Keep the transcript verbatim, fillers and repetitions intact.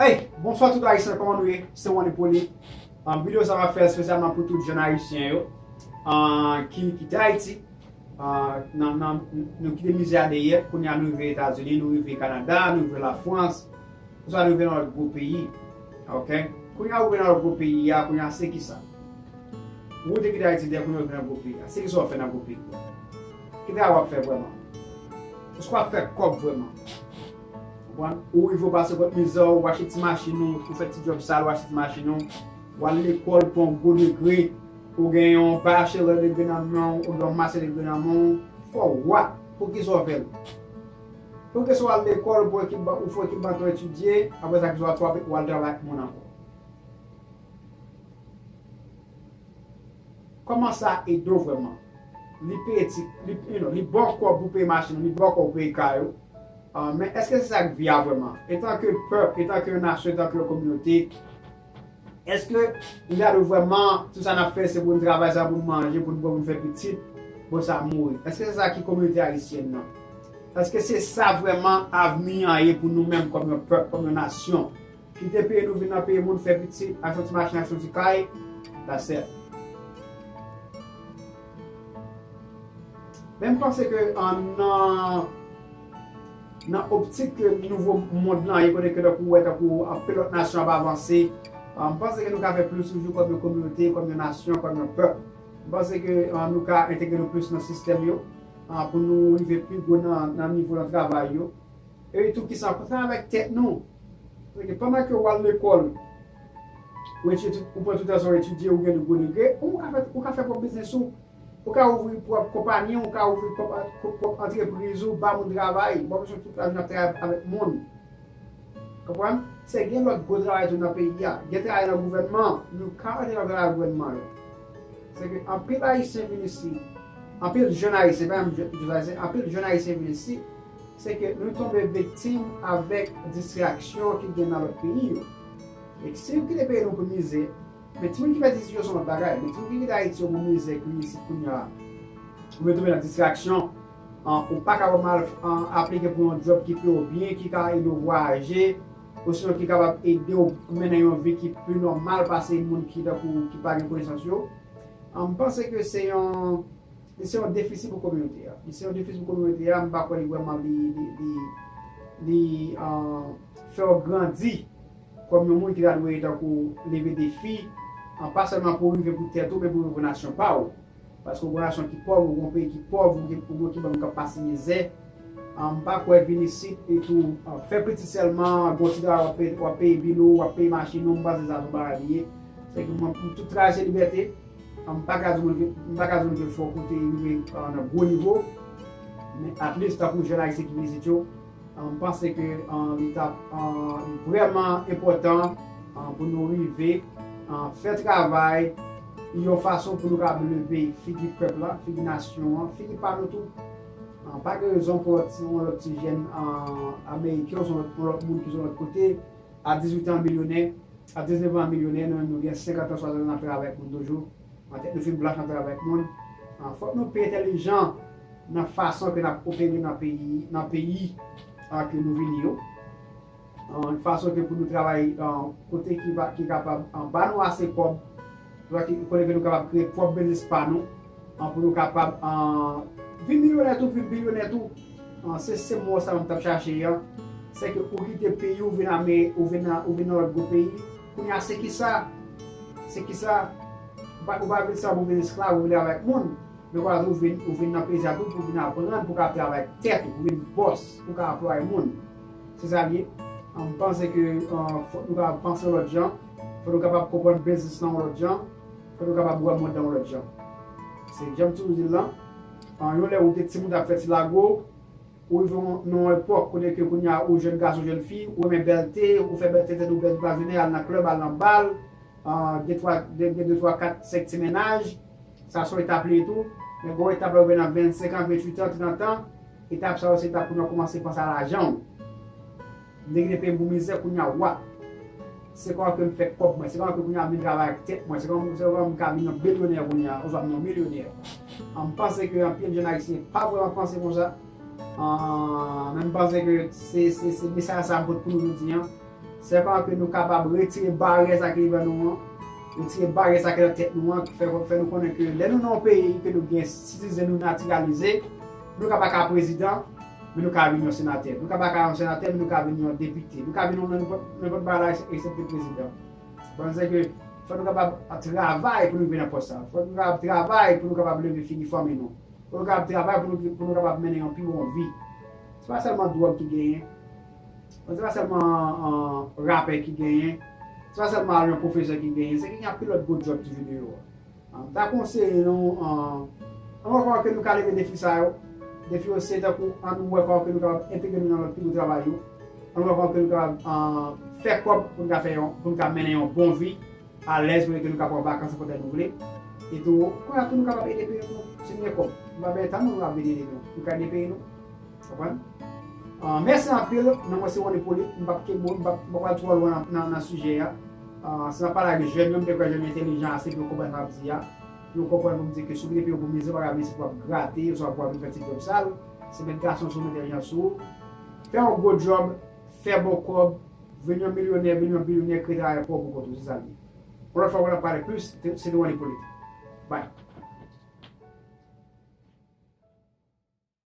Hey, bonswa tout Ayisyen, kòman nou ye? Se Wany Poly. Um, videyo sa m ap fè espesyalman pou tout jèn Ayisyen yo, uh, ki kite Ayiti. Uh, nan, nan, nou kite mizè a dèyè, kounye a nou rive Etazini, nou rive Kanada, nou rive Lafrans, oswa nou rive nan lòt gwo peyi. Ok? Kounye a ou rive nan lòt gwo peyi a, kounye a se ki sa? Ou te kite Ayiti dèyè, kounye a ou rive nan gwo peyi a. Se ki sa w ap fè nan gwo peyi a? Ki travay w ap fè vrèman? Èske w ap fè kòb vrèman? Konprann? Ou rive ou pase kont mizè, ou achte ti machin ou, ou fè ti djòb sal, ou achte ti machin ou, ou al lekòl, ou pran yon gwo degre, ou gen yon bachelor degre nan men w, ou gen yon master degre nan men w, fò w ap, poukisa w fè l? Poukisa w al lekòl, ou fè ekip, ou fè ekip bank ou etidye, apre sa, kisa w ap fè, ou al travay ak moun ankò? Kòman sa ede w vrèman? Li peye ti, li, you know, li ba w kòb pou peye machin, li ba w kòb pou peye kay ou. Ah, men èske se sa k vi a vrèman? Etanke pèp, etanke yon nasyon, etanke yon kominote, èske nou ta dwe vrèman, tout sa n ap fè, se pou n travay, sa pou n manje, pou n bwè, pou n fè pitit, pou sa mouri? Èske se sa ki kominote ayisyèn nan? Èske se sa vrèman avni an ye pou nou menm kòm yon pèp, kòm yon nasyon? Kite peyi nou vin nan peyi moun, fè pitit, achte yon ti machin, achte yon ti kay, that's it. Men m panse ke, ah, nan, nan optik ke nouvo mond lan ye, kote ke tankou w wè tankou anpil lòt nasyon ap avanse, ah, m panse ke nou ka fè plis toujou kòm yon kominote, kòm yon nasyon, kòm yon pèp. M panse ke, ah, nou ka entegre nou plis nan sistèm yo, ah, pou nou rive pi gwo nan, nan nivo nan travay yo. E tou ki sa, kontre avèk tèt nou. Paske pandan ke w al lekòl, ou etidye, ou pran tout tan sa w etidye, ou gen de gwo degre, ou ka fè, ou ka fè pwòp biznis ou, ou ka ouvri pwòp konpayi, ou ka ouvri pwòp, pwòp antrepriz ou, ba moun travay, ou pa bezwen tout lavi n ap travay avèk moun. Konprann? Se gen lòt gwo travay tou nan peyi a. Gen travay nan gouvènman, nou ka antre nan travay gouvènman yo. Se ke anpil Ayisyen vin isit, anpil jèn Ayisyen, pa menm jèn, jèn Ayisyen, anpil jèn Ayisyen vin isit, se ke nou tonbe viktim avèk distraksyon ki gen nan lòt peyi yo. E si nou kite peyi nou pou mizè, men timoun ki fè distraksyon se yon lòt bagay, men timoun ki kite Ayiti yo pou mizè, ki vin isit kounye a, ou vin tonbe nan distraksyon, an, ou pa kapab al, an, aplike pou yon djòb ki peye w byen, ki ka ede w vwayaje, osinon ki kapab ede w mennen yon vi ki pi nòmal pase moun ki tankou, ki pa gen konesans yo. An, m panse ke se yon, li se yon defisi pou kominote a. Li se yon defisi pou kominote a, m pa kwè li vrèman li, li, li, li, an, fè w grandi kòm yon moun ki ta dwe tankou leve defi, an, pa sèlman pou w rive pou tèt ou, men pou w rive pou nasyon pa w. Paske w gon nasyon ki pòv, ou gon peyi ki pòv, ou gen, ou gon ki bann k ap pase mizè. An, m pa kwè vin isit etou, an, fè pitit sèlman, gon ti travay w ap peye, w ap peye bil ou, w ap peye machin ou, m panse sa se yon bagay li ye. Se ke mwen, m tout travay se libète. An, m pa ka di moun ke, m pa ka di moun ke fòk ou te rive, an, nan gwo nivo. Men at least, tankou jèn ayisyen ki vin isit yo, an, m panse ke, an, li t ap, an, vrèman enpòtan, an, pou nou rive, an, fè travay yon fason pou nou kapab leve figi pèp la, figi nasyon an, figi pa nou tou. An, pa gen rezon pou lòt ti, yon lòt ti jèn, an, ameriken, yon lòt, yon lòt moun ki sou lòt kote, a dizuit an milyonè, a diznèf an milyonè, nou, nou gen senkant an, swasant an n ap travay avèk moun toujou. An, tèt nou fin blanch n ap travay avèk moun. An, fòk nou pi entèlijan nan fason ke n ap opere nan peyi, nan peyi, an, ke nou vini yo. An, fason ke pou nou travay, an, kote ki va, ki kapab, an, ba nou ase kòb, kote ke nou kapab kreye pwòp biznis pa nou, an, pou nou kapab, an, vin milyonè tou, vin bilyonè tou. An, se, se mo sa m t ap chache an. Se ke ou kite peyi w, ou vin ame, ou vin nan, ou vin nan lòt gwo peyi. Kounye a, se kisa? Se kisa? Ou pa, ou pa vin sa pou vin esklav, ou vin avèk moun. Men kounye a, ou vin, ou vin nan peyi sa tou pou vin aprann, pou w ka travay avèk tèt ou, pou vin bòs, pou w ka anplwaye moun. Se sa l ye. An, m panse ke, an, fòk nou kapab panse yon lòt jan. Fòk nou kapab konprann biznis lan yon lòt jan. Fòk nou kapab wè mond lan yon lòt jan. Se jan m toujou di l lan. An, yon lè ou te timoun t ap fè ti lago, ou rive nan yon epòk kote ke kounye a ou jèn gason, jèn fi, ou renmen bèlte, ou fè bèlte tèt ou bèl tout lajounen, al nan klèb, al nan bal, an, de, twa, de, de, de, twa, kat, senk ti mennaj, sa se yon etap li ye tou. Men gen yon etap lè ou rive nan vennsenk an, venntuit an, trant an, etap sa yo se etap pou nou kòmanse panse a lajan w. Nèg te peye m pou mizè, kounye a w ap. Se kòman ke m fè kòb mwen, se kòman ke kounye a m vin travay ak tèt mwen, se kòman, se kòman m ka vin yon bilyonè kounye a, oswa m yon milyonè. An, m panse ke anpil jèn ayisyen pa vrèman panse konsa. An, men m panse ke se, se, se mesaj sa m pote pou nou jodi an. Sèlman ke nou kapab retire baryè sa ki devan nou an, retire baryè sa ki nan tèt nou an, fè, fè nou konnen ke lè nou nan yon peyi, ke nou gen sitizen nou natiralize, nou ka pa ka prezidan, men nou ka vin yon senatè. Nou ka pa ka yon senatè, men nou ka vin yon depite. Nou ka vin yon nenpòt, nenpòt bagay la, eksepte prezidan. Panse ke fò nou kapab travay pou nou vin nan pòs sa. Fò nou kapab travay pou nou kapab leve figi fanmi nou. Fò nou kapab travay pou nou, pou nou kapab mennen yon pi bon vi. Se pa sèlman dwòg ki genyen. Se pa sèlman uh, rapè ki genyen. Se pa sèlman yon pwofesè ki genyen. Se genyen anpil lòt gwo djòb toujou deyò a. Uh, m ta konseye nou, uh, ann wè kòman ke nou ka leve defi sa yo. Defi yo se tankou ann wè kòman ke nou kapab entegre nou nan lòt pi gwo travay yo. Ann wè kòman ke nou kapab uh, fè kòb pou nou ka fè yon, pou nou ka mennen yon bon vi. Alèz, kote ke nou ka pran vakans anpòtan nou vle. E tou, kounye a tou nou kapab ede peyi nou. Si nou gen kòb, nou pa bezwen tann moun ap vin ede nou. Nou ka ede peyi nou. Konprann? Uh, mèsi anpil. Non mwen se Ronny Polit. M p ap kenbe w, m p ap, m p ap pral twò lwen nan, nan, nan sijè a. Uh, si n ap pale ak jèn yo, m te kwè jèn yo entèlijan ase pou yo konprann sa m ap di a. Pou yo konprann pou m di ke si w kite peyi w pou mizè, w pa ka vin isit pou w ap grate, oswa pou w ap vin fè ti djòb sal. Se met gason sou, met entèlijans sou ou. Fè yon gwo djòb, fè bon kòb, vin yon milyonè, vin yon bilyonè, kreye travay pa w pou kont ou, se sa l ye. Yon lòt fwa, pou n ap pale plis, se te Ronny Polit. Bye.